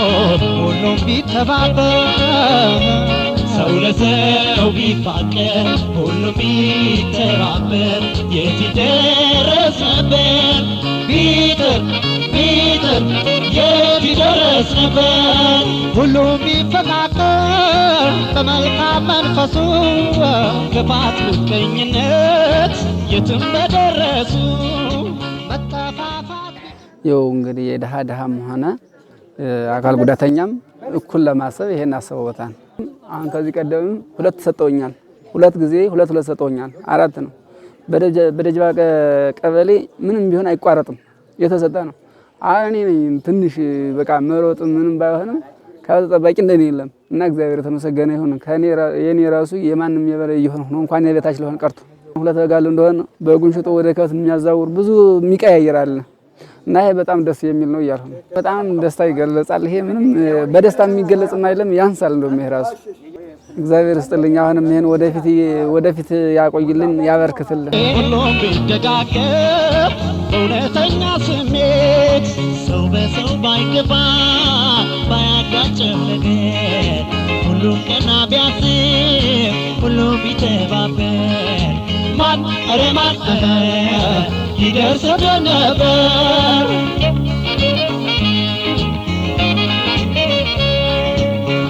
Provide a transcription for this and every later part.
ሁሉም ቢተባበር፣ ሰው ለሰው ቢፋቀር፣ ሁሉም ቢተባበር የት ይደረስ ነበር? ቢጥር ቢጥር የት ይደረስ ነበር? ሁሉም ቢፈቃቀር በመልካም መንፈሱ፣ ክፋት ምቀኝነት የትም በደረሱ፣ መጠፋፋት። ይኸው እንግዲህ የድሃ ድሃም ሆነ አካል ጉዳተኛም እኩል ለማሰብ ይሄን አስበውታል። አሁን ከዚህ ቀደምም ሁለት ሰጠውኛል። ሁለት ጊዜ ሁለት ሁለት ሰጠውኛል። አራት ነው። በደጅባ ቀበሌ ምንም ቢሆን አይቋረጥም፣ የተሰጠ ነው። አሁን እኔ ነኝ ትንሽ በቃ መሮጥ ምንም ባይሆንም ከብት ጠባቂ እንደኔ የለም እና እግዚአብሔር የተመሰገነ ይሁን። ከኔ የኔ ራሱ የማንም የበላይ እየሆነ ነው፣ እንኳን የበታች ለሆን ቀርቶ። ሁለት በግ አለ እንደሆነ በጉን ሽጦ ወደ ከብት የሚያዛውር ብዙ የሚቀያይር አለ እና ይሄ በጣም ደስ የሚል ነው እያልሁ ነው። በጣም ደስታ ይገለጻል። ይሄ ምንም በደስታ የሚገለጽም አይደለም፣ ያንሳል። እንደውም ይሄ ራሱ እግዚአብሔር ይስጥልኝ። አሁንም ይሄን ወደፊት ወደፊት ያቆይልን፣ ያበርክትልን። ሁሉም ቢደጋገፍ በእውነተኛ ስሜት፣ ሰው በሰው ባይገባ ባያጋጭም ነገር፣ ሁሉም ቀና ቢያስብ፣ ሁሉም ቢተባበር ማን ኧረ ማን ይደርስብን ነበር?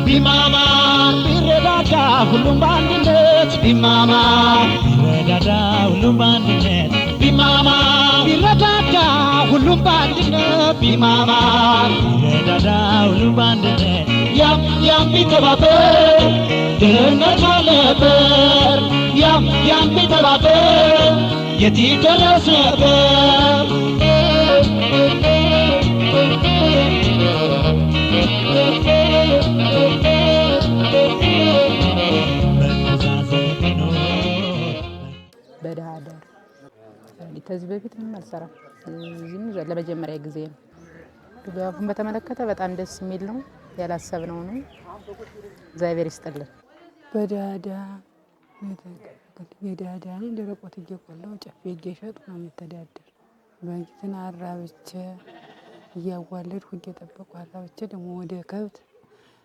ቢማማ ቢረዳዳ ሁሉም በአንድነት፣ ቢማማ ቢረዳዳ ሁሉም በአንድነት፣ ቢማማ ቢረዳዳ ሁሉም በአንድነት፣ ቢማማ ቢረዳዳ ሁሉም በአንድነት፣ ያም ያም ቢተባበር ድህነት አልነበር። ያም ያም ቢተባበር የት ይደረስ ነበር? መተዛዘን ቢኖር። በድሃ ዳር ከዚህ በፊት ምንም አልሰራም። እዚህም ለመጀመሪያ ጊዜ ነው። ድጋፉን በተመለከተ በጣም ደስ የሚል ነው። ያላሰብነው ነው። እግዚአብሔር ይስጥልን። በዳዳ የዳዳ ደረቆት እየቆላሁ ጨፌ እየሸጥኩ ነው የምተዳደር። በጊትን አራብቼ እያዋለድኩ እየጠበቅኩ አራብቼ ደግሞ ወደ ከብት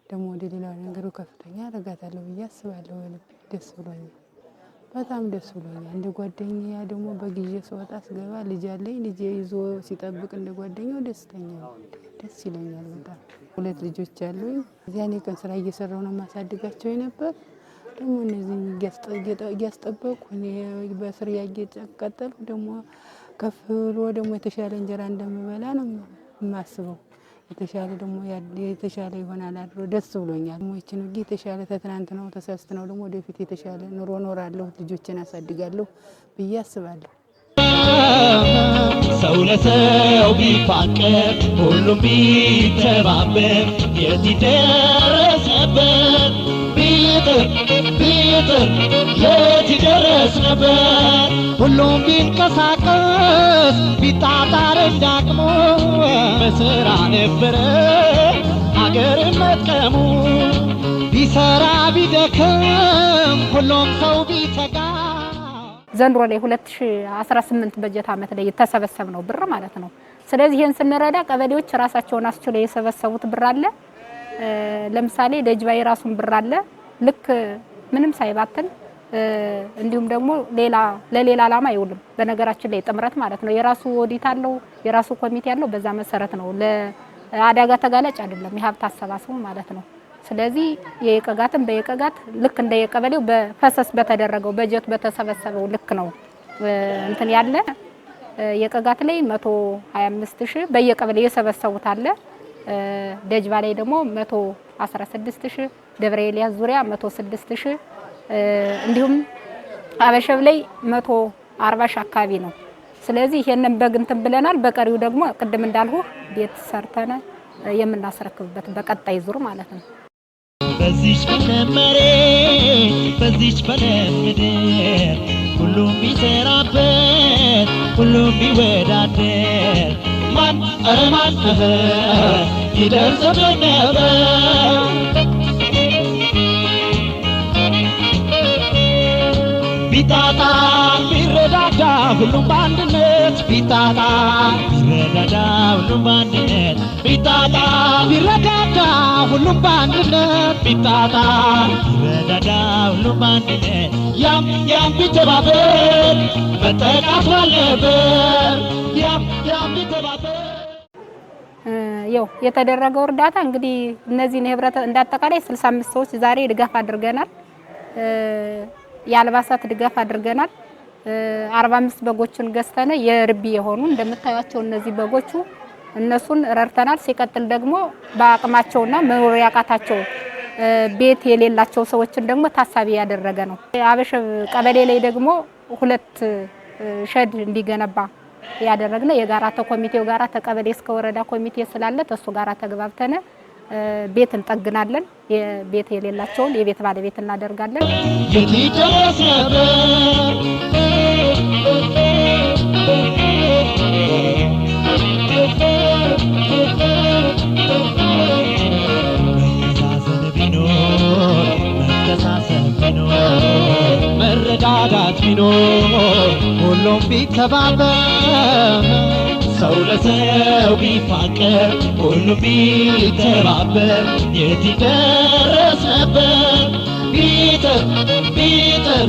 ደግሞ ወደ ሌላ ነገሩ ከፍተኛ አደርጋታለሁ ብዬ አስባለሁ። በልቤ ደስ ብሎኛል፣ በጣም ደስ ብሎኛል። እንደ ጓደኛ ደግሞ በጊዜ ስወጣ ስገባ ልጅ አለኝ። ልጄ ይዞ ሲጠብቅ እንደ ጓደኛው ደስተኛ ነኝ፣ ደስ ይለኛል በጣም። ሁለት ልጆች አሉኝ። እዚያን የቀን ስራ እየሰራሁ ነው የማሳድጋቸው የነበር። ደግሞ እነዚህን እያስጠበቅኩ እኔ በስር እያቀጠልኩ ደግሞ ከፍ ብሎ ደግሞ የተሻለ እንጀራ እንደምበላ ነው የማስበው። የተሻለ ደግሞ የተሻለ ይሆናል አድሮ ደስ ብሎኛል። ደግሞ ይችን ውጊ የተሻለ ተትናንት ነው ተሳስት ነው ደግሞ ወደፊት የተሻለ ኑሮ እኖራለሁ፣ ልጆችን አሳድጋለሁ ብዬ አስባለሁ። ሰው ለሰው ቢፋቀር ሁሉም ቢተባበር የት ይደረስ ነበር? ቢጥር ቢጥር የት ይደረስ ነበር? ሁሉም ቢንቀሳቀስ ቢጣጣር እንዳቅሙ በስራ ነበረ ሀገርን መጥቀሙ። ቢሰራ ቢደክም ሁሉም ሰው ቢተጋ። ዘንድሮ ላይ 2018 በጀት ዓመት ላይ የተሰበሰብ ነው ብር ማለት ነው። ስለዚህ ይህን ስንረዳ ቀበሌዎች ራሳቸውን አስችለው የሰበሰቡት ብር አለ። ለምሳሌ ደጅባ የራሱን ብር አለ፣ ልክ ምንም ሳይባትን፣ እንዲሁም ደግሞ ሌላ ለሌላ ዓላማ አይውልም። በነገራችን ላይ ጥምረት ማለት ነው። የራሱ ኦዲት አለው፣ የራሱ ኮሚቴ አለው። በዛ መሰረት ነው፣ ለአደጋ ተጋላጭ አይደለም የሀብት አሰባሰቡ ማለት ነው። ስለዚህ የየቀጋትን በየቀጋት ልክ እንደ የቀበሌው በፈሰስ በተደረገው በጀት በተሰበሰበው ልክ ነው እንትን ያለ። የቀጋት ላይ 125 ሺህ በየቀበሌው የሰበሰቡት አለ። ደጅባ ላይ ደግሞ 116 ሺህ፣ ደብረ ኤልያስ ዙሪያ 106 ሺህ፣ እንዲሁም አበሸብ ላይ 140 ሺህ አካባቢ ነው። ስለዚህ ይሄንን በግ እንትን ብለናል። በቀሪው ደግሞ ቅድም እንዳልኩ ቤት ሰርተን የምናስረክብበት በቀጣይ ዙር ማለት ነው። በዚች በለም መሬት በዚች በለም ምድር ሁሉም ቢሰራበት ሁሉም ቢወዳደር ማን ኧረ ማን ይደርስብን ነበር? ቢጣጣ ቢረዳዳ ሁሉም በአንድነት፣ ቢጣጣ ቢረዳዳ ሁሉም በአንድነት፣ ቢጣጣ ቢረዳዳ ሁሉም በአንድነት ቢጣጣር ቢረዳዳ ሁሉም በአንድነት ያም ያም ቢተባበር መጠቃት ባልነበር ያም ያም ቢተባበር። ያው የተደረገው እርዳታ እንግዲህ እነዚህን ህብረት እንዳጠቃላይ 65 ሰዎች ዛሬ ድጋፍ አድርገናል። የአልባሳት ድጋፍ አድርገናል። 45 በጎችን ገዝተን የርቢ የሆኑ እንደምታዩቸው እነዚህ በጎቹ እነሱን ረድተናል። ሲቀጥል ደግሞ በአቅማቸውና መኖር ያቃታቸው ቤት የሌላቸው ሰዎችን ደግሞ ታሳቢ ያደረገ ነው። አበሸብ ቀበሌ ላይ ደግሞ 2 ሸድ እንዲገነባ ያደረግነ የጋራ ተኮሚቴው ጋራ ተቀበሌ እስከ ወረዳ ኮሚቴ ስላለ ተሱ ጋራ ተግባብተነ ቤት እንጠግናለን። የቤት የሌላቸውን የቤት ባለቤት እናደርጋለን። የት ይደረስ ነበር? መተዛዘን ቢኖር መተሳሰብ ቢኖር መረዳዳት ቢኖር ሁሉም ቢተባበር ሰው ለሰው ቢፋቀር ሁሉም ቢተባበር የት ይደረስ ነበር? ቢጥር ቢጥር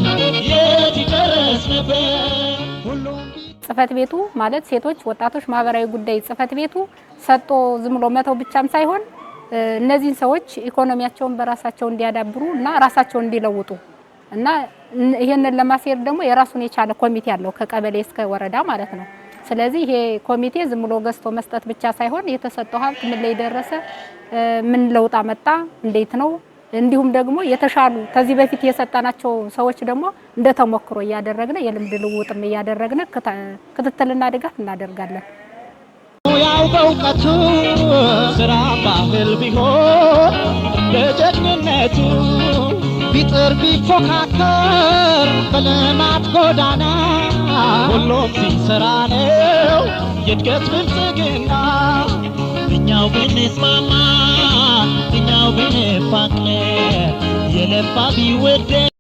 የት ይደረስ ነበር? ሁሉም ጽፈት ቤቱ ማለት ሴቶች፣ ወጣቶች ማህበራዊ ጉዳይ ጽፈት ቤቱ ሰጥቶ ዝም ብሎ መተው ብቻም ሳይሆን እነዚህን ሰዎች ኢኮኖሚያቸውን በራሳቸው እንዲያዳብሩ እና ራሳቸውን እንዲለውጡ እና ይሄንን ለማስሄድ ደግሞ የራሱን የቻለ ኮሚቴ አለው ከቀበሌ እስከ ወረዳ ማለት ነው። ስለዚህ ይሄ ኮሚቴ ዝም ብሎ ገዝቶ መስጠት ብቻ ሳይሆን የተሰጠው ሀብት ምን ላይ ደረሰ፣ ምን ለውጥ አመጣ፣ እንዴት ነው፣ እንዲሁም ደግሞ የተሻሉ ከዚህ በፊት የሰጠናቸው ሰዎች ደግሞ እንደ ተሞክሮ እያደረግን የልምድ ልውውጥም እያደረግን ክትትልና ድጋፍ እናደርጋለን። ያው በእውቀቱ ስራ ባህል ቢሆን በጀግንነቱ ቢጥር ቢፎካከር በልማት ጎዳና ሁሉም ሲሰራ ነው የእድገት ብልጽግና። እኛው ብንስማማ እኛው ብንፋቀር የለፋ ቢወደድ